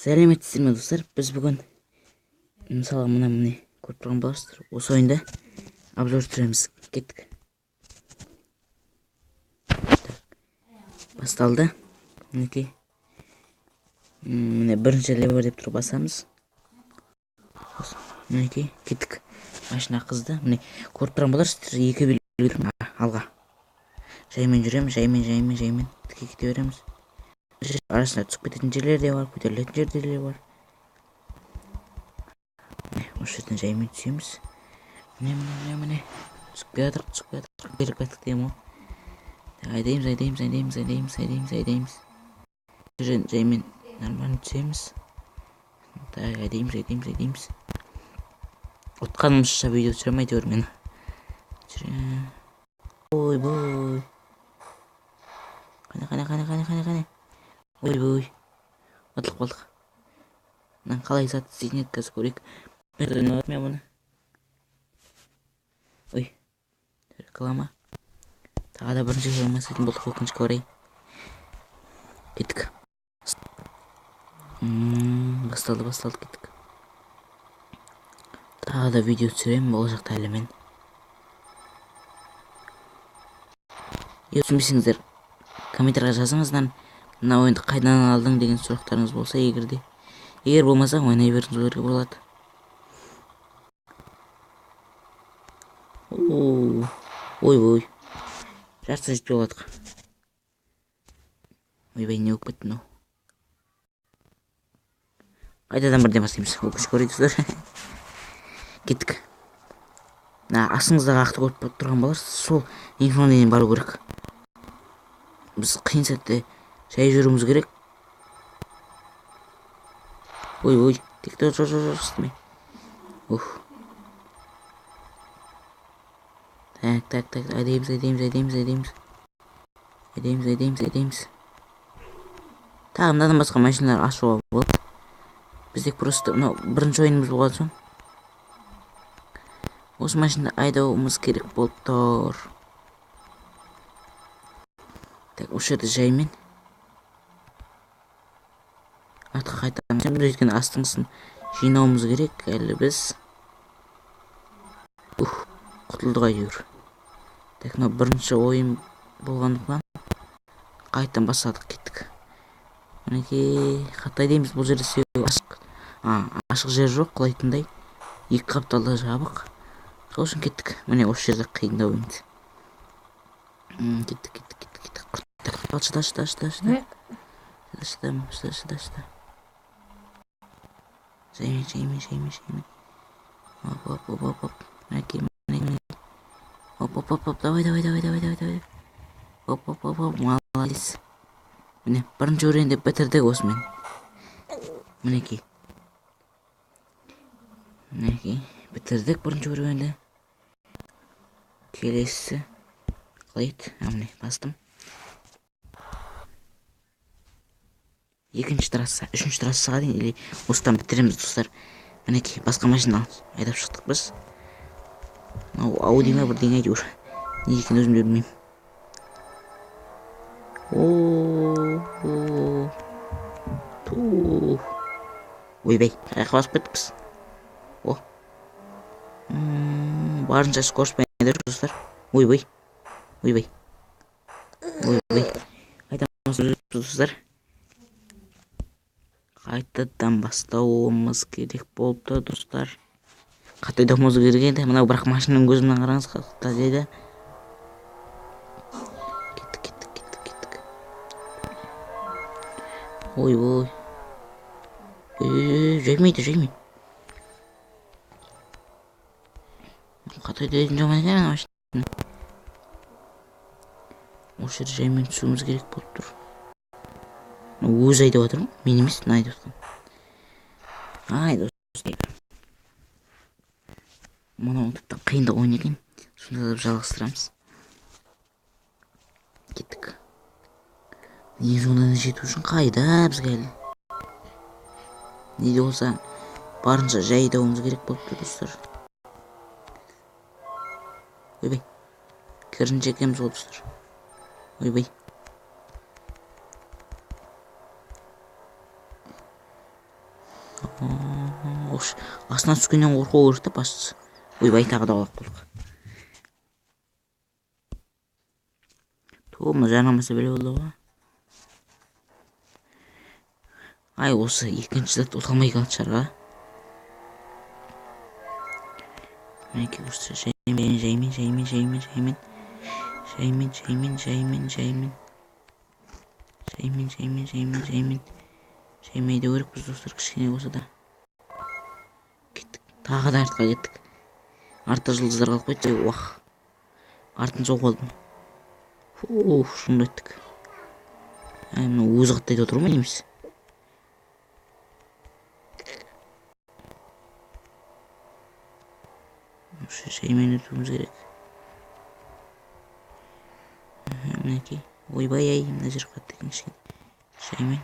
Сәлеметсіздер ме, достар? Біз бүгін мысалы мына міне көріп тұрған боларсыздар. Осы ойында обзор түсіреміз. Кеттік. Так. Басталды. Мінекей. Міне бірінші левер деп тұрып басамыз. Мінекей, кеттік. Машина қызды. Міне көріп тұрған боларсыздар, екі белгі алға. Жаймен жүреміз, жаймен, жаймен, жаймен. Тіке кете береміз. Арасында түсіп кететін жерлер де бар, көтерілетін жерлер де бар. Міне, осы жерден жаймен түсеміз. Міне, міне, міне, міне. Түсіп келе жатырық, түсіп келе жатырық. Беріп кеттік деймін ғой. Айдаймыз, айдаймыз, айдаймыз, айдаймыз, айдаймыз, айдаймыз. Осы жерден жаймен нормально түсеміз. Так, айдаймыз, айдаймыз, айдаймыз. Ұтқанымызша видео түсіремін әйтеуір мен. Ойбой. Қане, қане, қане, қане, қане, қане. Ойбой. Ұтылып қалдық. Мынаны қалай зат істейтін еді, қазір көрейік. Мен бұны. Ой. Реклама. Тағы да бірінші реклама істейтін болдық, өкінішке орай. Кеттік. Басталды, басталды, кеттік. Тағы да видео түсіремін болашақта әлі мен. Егер түсінбесеңіздер, комментарийға жазыңыздар. Мына ойынды қайдан алдың деген сұрақтарыңыз болса, егер де. Егер болмаса, ойнай беріңіздер болады. Ой, ой. Жартысына жетпей қалдық. Ойбай, не болып кетті мынау? Қайтадан бірден бастаймыз. Өкінішке орай, достар. Кеттік. Мына астыңыздағы ақты көріп тұрған боларсыз, сол ең соңына дейін бару керек. Біз қиын сәтте жай жүруіміз керек. Ой, ой, тек жоқ, жоқ, жоқ, істемей. Уф. Так, так, так, айдаймыз, айдаймыз, айдаймыз, айдаймыз. Айдаймыз, айдаймыз, айдаймыз. Тағы мынадан басқа машиналар ашуға болады. Бізде просто мынау бірінші ойынымыз болған соң осы машинаны айдауымыз керек болып тұр. Так, осы жерде жаймен артқа қайтамыз. Біз өйткені астыңғысын жинауымыз керек әлі біз. Ух, құтылдық әйтеуір. Так, мынау бірінші ойын болғандықтан қайтадан бастадық, кеттік. Мінекей, қатты айдаймыз. Бұл жерде себебі ашық жер жоқ, құлайтындай. Екі қапталда жабық. Сол үшін кеттік. Міне осы жерде қиындау енді. Кеттік, кеттік, кеттік, кеттік. Шыда, шыда, шыда, шыда. Шыда, шыда, шыда, шыда. Жаймен, жаймен, жаймен, жаймен. Оп, оп, оп, оп, оп. Мінекей, мінекей. Оп, оп, оп, оп. Давай, давай, давай, давай, давай, давай. Оп, оп, оп, оп. Молодец. Міне, бірінші өренді бітірдік осымен. Мінекей. Мінекей, бітірдік бірінші өренді. Келесі қалай еді? Міне, бастым. Екінші трасса, үшінші трассаға дейін или осыдан бітіреміз, достар. Мінекей, басқа машина айдап шықтық біз. Мынау Ауди ма бірдеңе әйтеуір. Не екенін өзім де білмеймін. О, ту. Ойбай, қаяққа басып кеттік біз? О. Барынша скоростьпен айдап жүрміз, достар. Ойбай. Ойбай. Ойбай. Қайтадан достар. Қайтадан бастауымыз керек болды, достар. Қатты айдауымыз керек еді. Мынау бірақ машинаның көзімен қараңыз, қатты айдайды. Кеттік, кеттік, кеттік, кеттік. Ой, ой. Ой, жаймайды, жаймайды. Қатты айдайтын жаман екен ана машина. Осы жерде жаймен түсуіміз керек болып тұр. Өзі айдап жатыр ғой, мен емес, мына айдап жатқан. Ай, достар. Мынау тіпті қиындық ойын екен. Сонда да жалғастырамыз. Кеттік. Ең соңына жету үшін қайда бізге әлі? Не де болса, барынша жай айдауымыз керек болып тұр, достар. Ойбай. Керісінше екенбіз ғой, достар. Ойбай. Астынан түскеннен қорқу керек та бастысы. Ойбай, тағы да құлап қалдық. Ту, мына жанамаса біле болды ғой. Ай, осы екінші зат ұта алмай қалатын шығар, а? Мінекей, осы жаймен, жаймен, жаймен, жаймен, жаймен. Жаймен, жаймен, жаймен, жаймен. Жаймен, жаймен, жаймен, жаймен. Жаймен айдау керекпіз, достар, кішкене болса да. Кеттік. Тағы да артқа кеттік. Артта жұлдыздар қалып қойды. Уах. Артын соғып алдым. Фух, шынды өттік. Ай, мына өзі қаттайды отыр ма немесе? Осы жаймен өтуіміз керек. Мінекей. Ойбай, ай, мына жер қатты екен кішкене. Жаймен.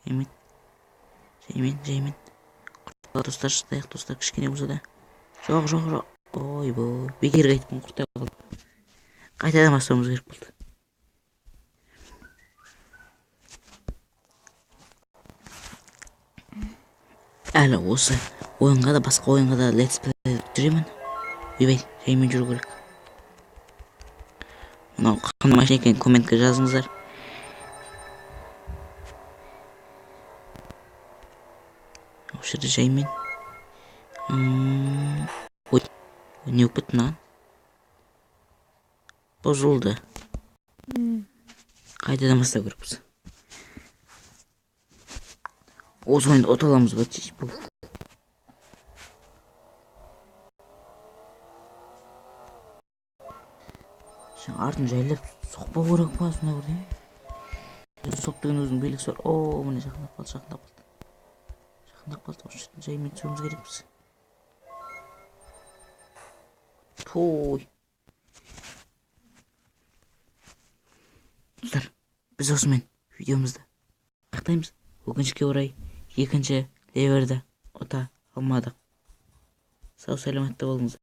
Жаймен. Жаймен, жаймен. Құртқа достар, шыдайық достар, кішкене болса да. Жоқ, жоқ, жоқ. Ойбой, бекер қайтыппын, құртай қалдым. Қайтадан бастауымыз керек болды. Әлі осы ойынға да, басқа ойынға да let's play жүремін. Ойбай, жаймен жүру керек. Мынау қандай машина екенін комментке жазыңыздар. Осы жерде жаймен. Ой, не болып кетті мынаған? Бұзылды. Қайтадан бастау керекпіз. Осы ойынды ұта аламыз ба? Бұл. Жаңа артын жайлап соқпау керек па, сондай бірдеңе? Соқ деген өзінің белгісі бар. О, міне жақындап қалды, жақындап қалды. Жақындап қалды. Осы жерден жаймен түсуіміз керекпіз. Той. Достар, біз осымен видеомызды аяқтаймыз. Өкінішке орай екінші леверді ұта алмадық. Сау саламатта болыңыздар.